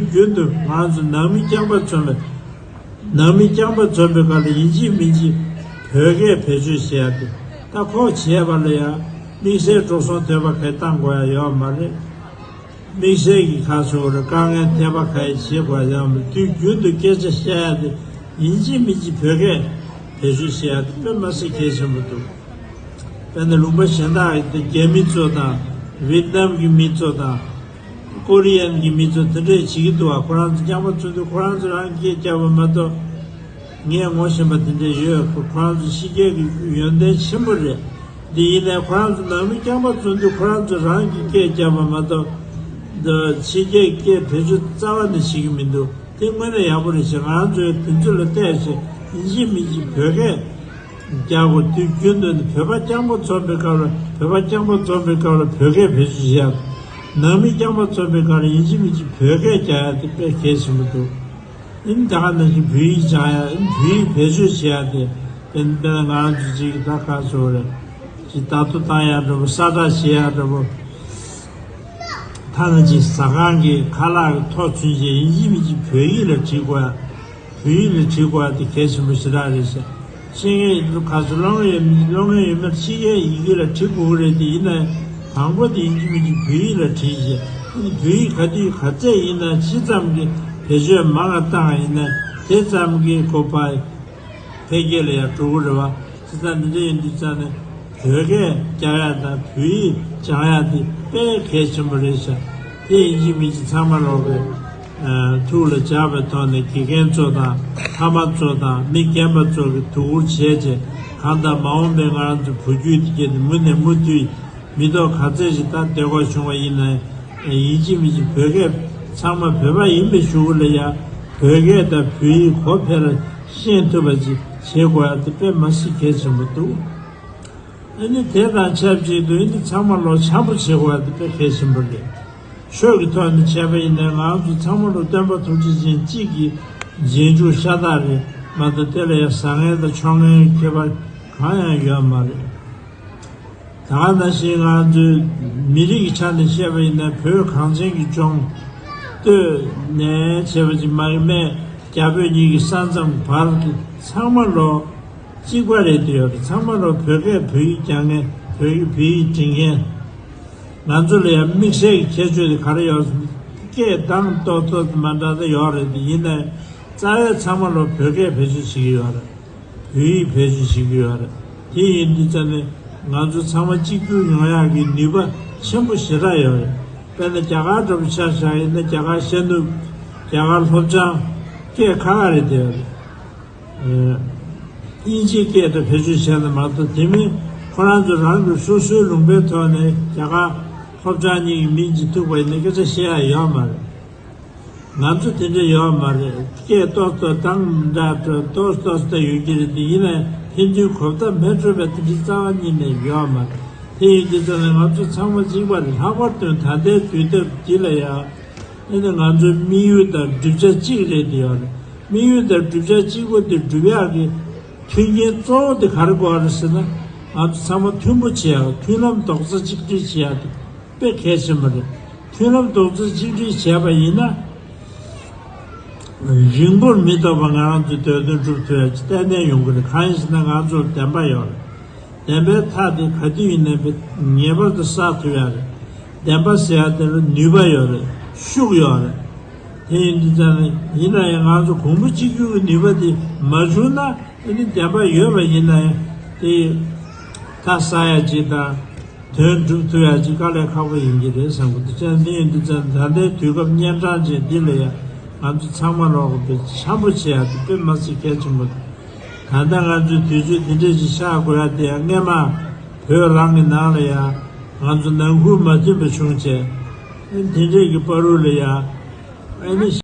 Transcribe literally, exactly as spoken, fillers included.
རྒྱུན་དུ་ང་ཚོ་ནང་མི་རྐྱང་པ་འཛོམས་པའི་ནང་མི་རྐྱང་པ་འཛོམས་པའི་སྐབས་ལ་ཡིན་གཅིག་མིན་གཅིག་བོད་སྐད་བེད་སྤྱོད་བྱེད་ཡ་དེ། ད་ཁོ་བྱས་པ་ལ་ཡང་དམིགས་བསལ་འགྲོ་སོང་ཐོན་པ་ག་ཡེ་བཏང་དགོས་ཡ་ཡོད་མ་རེད། དམིགས་བསལ་གྱི་ཁ་ཕྱོགས་རེ་དཀའ་ངལ་འཕྲད་པ་ག་ཡེ་བྱེད་དགོས་ཡ་ཡོད་མ་རེད། དུས་རྒྱུན་དུ་སྐད་ཆ་བཤད་ཡ་དེ་ཡིན་གཅིག་མིན་གཅིག་བོད་སྐད་བེད་སྤྱོད་བྱེད་ཡ་དེ་དཔེ་མ་སྲིད་གལ་ཆེན་པོ་འདུག་དཔེར་ན་ལུང་པ་གཞན་དག་གི་རྒྱ་མི་ཚོ་དང་ཝེ་ཏི་ནམ་གྱི་མི་ཚོ་དང་། ཀོ་རི་ཡན་གྱི་མི་ཚོ་དེ་འདྲས་བྱེད་ཀྱི་འདུག་བ། ཁོ་རང་ཚོ་རྐྱང་པ་ཚོ་འདུག་ཁོ་རང་ཚོ་རང་སྐད་རྒྱབ་པ་མ་གཏོགས། ངས་ངོ་ཤེས་པ་དེ་འདྲས་ཡོད། ཁོ་ཁོ་རང་ཚོ་ཕྱི་རྒྱལ་གྱི་ཡོན་ཏན་ཆེན་པོ་རེད། འདི་ཡིན་ནའི་ཁོ་རང་ཚོ་ནང་མི་རྐྱང་པ་ཚོ་འདུག་ཁོ་རང་ཚོ་རང་གི་སྐད་རྒྱབ་པ་མ་གཏོགས། འདི་ཕྱི་རྒྱལ་སྐད་བེད་སྤྱོད་རྩ་བ་ནས་བྱེད་ཀྱི་མི་འདུག་དེ་དངོས་གནས་ཡག་པོ་རེད་ཤག་ང་རང་ཚོའི་དེ་ཚོ་ལ་བལྟས་ཤིག་ཡིན་གཅིག་མིན་གཅིག་བོད་སྐད་རྒྱག་དགོས། དུས་རྒྱུན་དུ་ནི་བོད་པ་རྐྱང་པ་འཛོམས་པའི་སྐབས་ལ་བོད་པ་རྐྱང་པ་འཛོམས་པའི་སྐབས་ལ་བོད་སྐད་བེད་སྤྱོད་བྱེད་ཡ། ནང་མི་རྐྱང་པ་འཛོམས་པའི་སྐབས་ལ་ཡིན་གཅིག་མིན་གཅིག་བོད་སྐད་རྒྱག་ཡ་དེ་དཔེ་གལ་ཆེན་པོ་འདུག་ཨིན་ད་ག་ནང་བཞིན་བོད་ཡིག་སྦྱང་ཡ། ཨིན་བོད་ཡིག་བེད་སྤྱོད་བྱེད་ཡ་དེ། དཔེར་ན་ང་རང་ཚོ་གཅིག་གི་ད་ག་ཚོད་རེད། ཅིག་ལྟ་རྟོག་བཏང་ཡ་འདྲ་པོ། གསལ་བསྒྲགས་བྱེད་ཡ་འདྲ་པོ། ཐ་ན་ཅིག་ཟ་ཁང་གི་ཁ་ལག་གི་ཐོ་ཚུན་ཆད་ཡིན་གཅིག་མིན་གཅིག་བོད་ཡིག་ལ་བྲིས་དགོས་ཡ། བོད་ཡིག་ལ་བྲིས་དགོས་ཡ་དེ་གལ་ཆེན་པོ་ཞེ་དྲག་རེད་ཤག་ཤེས་མཁན་ཡིན་དུས་ག་ཚོད་ཀློག་མཁན་ཡོད་མེད་ཀློག་མཁན་ཡོད་མེད་ཕྱི་རྒྱལ་ཡི་གེ་ལ་བྲིས་དགོས་ཀྱི་རེད་དེ། ཡིན་ནའི་དང་པོ་དེ་ཡིན་གཅིག་མིན་གཅིག་བོད་ཡིག་ལ་བྲིས་ཤག་ཨ་ནི་བོད་ཡིག་ག་དུས་ག་ཚད་ཡིན་ན་ཅི་ཙམ་གྱི་བེད་སྤྱོད་མང་ང་བཏང་ཡིན་ན་དེ་ཙམ་གྱི་གོ་བ་འཕེལ་རྒྱས་ལ་ཡང་འགྲོ་གི་རེད་བ། བྱས་ཙང་འདི་འདྲ་ཡིན་དུས་ཙང་ནས་བོད་སྐད་རྒྱག་ཡ་དང་བོད་ཡིག་སྦྱང་ཡ་དེ་དཔེ་གལ་ཆེན་པོ་རེད་ཤག་དེ་ཡིན་གཅིག་མིན་གཅིག་ཚང་མ་ལོག་གི་ཐུགས་ལ་འཇགས་པའི་ཐོག་ནས་དགེ་རྒན་ཚོ་དང་ཕ་མ་ཚོ་དང་མི་རྒན་པ་ཚོ་གི་དོ་ཁུར་བྱས་རྗེས་གང་ལྟར་མ་འོངས་པའི་ང་རང་ཚོ་བུ་རྒྱུད་དེ་གྱད་དེ་མུ་ནས་མུ་མཐུད་མི་ཐོག་ག་ཚད་ཞིག་ད་བསྡད་དགོས་བྱུང་བ་ཡིན་ན་ཡིན་གཅིག་མིན་གཅིག་བོད་སྐད་ཚང་མ་བོད་པ་ཡིན་པའི་གཞུག་གུ་ལ་ཡང་བོད་སྐད་དང་བོད་ཡིག་གོ་འཕེལ་ཤེས་ཐུབ་པ་ཅིག་བྱེད་དགོས་ཡ་དེ་དཔེ་མ་སྲིད་གལ་ཆེན་པོ་འདུག་ཨ་ནི་དེ་དང་ཆབས་ཅིག་ཏུ་ཨ་ནི་ཚང་མ་ལོ་འཆམ་པོ་བྱེད་དགོས་ཡ་དེ་དཔེ་གལ་ཆེན་པོ་རེད། ཆོས་ཀྱི་ཐོག་ནས་བྱས་པ་ཡིན་ན་ང་ཚོ་ཚང་མ་ལོ་སྟོན་པ་ཐུགས་རྗེ་ཅན་གཅིག་གི་རྗེས་འཇུག་ཤ་སྟག་རེད་མ་གཏོགས་དེ་ལ་ཡང་བཟང་ངན་དང་ཕྱོགས་ངན་ཁྱད་པར་གང་ཡང་ཡོད་མ་རེད། ད་ག་ནང་བཞིན་ང་ཚོའི་མི་རིགས་ཀྱི་ཆ་ནས་བཤད་པ་ཡིན་ན་བོད་གངས་ཅན་གྱི་ལྗོངས་སྟོད་ནས་བྱས་པ་ཅིག་མར་སྨད་རྒྱ་བོད་གཉིས་ཀྱི་ས་མཚམས་བར་དུ་ཚང་མ་ལོ་གཅིག་པ་རེད་དུ་ཡོད་རེད། ཚང་མ་ལོ་བོད་སྐད་བོད་ཡིག་སྦྱང་མཁན་བོད་ཡིག་བོད་ཡིག་འབྲི་མཁན། ང་ཚོ་ལ་ཡང་དམིགས་བསལ་གྱི་ཁྱད་ཆོས་དེ་ག་རེ་ཡོད་ཟེར་ན་སྐད་གདངས་ཏོག་ཏོག་མ་འདྲ་ད་ཡོད་རེད་དེ། ཡིན་ནའི་རྩ་བའི་ཚང་མ་ལོ་བོད་སྐད་བེད་སྤྱོད་བྱེད་ཀྱི་ཡོད་རེད། བོད་ཡིག་བེད་སྤྱོད་བྱེད་ཀྱི་ཡོད་རེད། དེ་ཡིན་དུས་ཙང་ནས་ང་ཚོ་ཚང་མ་གཅིག་གྱུར་ཡོང་ཡག་གི་ནུས་པ་ཆེན་པོ་ཞེ་དྲག་ཡོད་རེད། དཔེར་ན་རྒྱ་གར་འདྲ་པོ་ཆ་བཞག་ཡིན་ན་རྒྱ་གར་ཤར་ནུབ་རྒྱ་གར་སློབ་སྦྱོང་སྐད་ཁ་ཁ་རེད་དེ་ཡོད་རེད། ཨེ། དབྱིན་ཇིའི་སྐད་དུ་བེད་སྤྱོད་བྱས་ན་མ་གཏོགས་དེ་མིན་ཁོ་རང་ཚོ་རང་གི་སོ་སོའི་ལུང་པའི་ཐོག་ནས་རྒྱ་གར་སློབ་སྦྱོང་གཉིས་ཀྱི་མིང་ཅིག་ཐུག་པ་ཡིན་ན་སྐད་ཆ་བཤད་ཡ་ཡོད་མ་རེད། ང་ཚོ་དེ་འདྲ་ཡོད་མ་རེད། སྐད་ཏོག་ཏོག་གདངས་འདྲ་ཏོག་ཏོག་ཏོག་ཏོག་ཡོད་ཀྱི་རེད་དེ། ཡིན་ནའི་ཕན་ཚུན་གོ་བརྡ་མི་འཕྲོད་པའི་དེ་འདྲའི་རྩ་བ་ཉིད་ནས་ཡོད་མ་རེད། དེ་ཡིན་དུས་ཙང་ནས་ང་ཚོ་ཚང་མ་གཅིག་པ་རེད། ལྷག་པར་དུ་ད་ལྟའི་དུས་སྟབས་འདི་ལ་ཡང་ཨ་ནི་ང་ཚོའི་དམིགས་ཡུལ་དང་བསྒྲུབ་བྱ་གཅིག་རེད་དེ་ཡོད་རེད། དམིགས་ཡུལ་དང་བསྒྲུབ་བྱ་གཅིག་པོ་དེ་སྒྲུབ་ཡག་གི་མཐུན་རྐྱེན་གཙོ་བོ་དེ་ག་རེ་དགོས་རེད་ཟེར་ན། ང་ཚོ་ཚང་མ་མཐུན་པོ་བྱེད་ཡག་མཐུན་ལམ་རྡོག་རྩ་གཅིག་སྒྲིལ་བྱེད་ཡག་དེ་དཔེ་གལ་ཆེན་པོ་རེད། མཐུན་ལམ་རྡོག་རྩ་གཅིག་སྒྲིལ་བྱས་པ་ཡིན་ན། རིང་པོར་མི་ཐོགས་པར་ང་རང་ཚོའི་འདོད་དོན་འགྲུབ་ཐུབ་ཡག་ཅིག་ཏན་ཏན་ཡོང་གི་རེད། གང་ཡིན་ཟེར་ན་ང་ཚོར་བདེན་པ་ཡོད་རེད། བདེན་པའི་མཐའ་དེ་ག་དུས་ཡིན་ནའི་ངེས་པར་དུ་བསགས་ཐུབ་ཡག་རེད། བདེན་པ་ཟེར་ཡག་དེ་ལ་ནུས་པ་ཡོད་རེད། ཤུགས་ཡོད་རེད། དེ་ཡིན་དུས་ཙང་ནས་ཡིན་ན་ཡང་ང་ཚོ་གོང་བུ་གཅིག་གྱུར་གྱི་ནུས་པ་དེ་མ་བྱུང་ན། ཨ་ནི་བདེན་པ་ཡོད་པ་ཡིན་ན་ཡང་དེ་མཐའ་གསལ་ཡག་ཅིག་དང་དོན་འགྲུབ་ཐུབ་ཡག་ཅིག་དཀའ་ལས་ཁག་པོ་ཡིན་གྱི་རེད་བསམ་གྱི་འདུག་ཅན་དེ་ཡིན་དུས་ཙང་ད་ལྟའི་དུས་སྐབས་གཉན་འཕྲང་ཅན་འདི་ལ་ཡང་ང་ཚོ་ཚང་མ་ལོག་གི་འཆམ་པོ་བྱེད་ཡག་དེ་དཔེ་མ་སྲིད་གལ་ཆེན་པོ་འདུག་ད་ལྟ་ང་ཚོའི་དུས་ཚོད་འདི་འདྲས་ཅིག་ཆགས་དགོས་ཡག་དེ་ཡང་སྔས་མ་བོད་རང་གི་ནང་ལ་ཡང་ང་ཚོ་ནང་ཁུལ་མ་མཐུན་པ་བྱུང་བྱས། ཨ་ནི་དེ་འདྲས་ཀྱི་བར་དུ་ལ་ཡང་ཨ་ནི།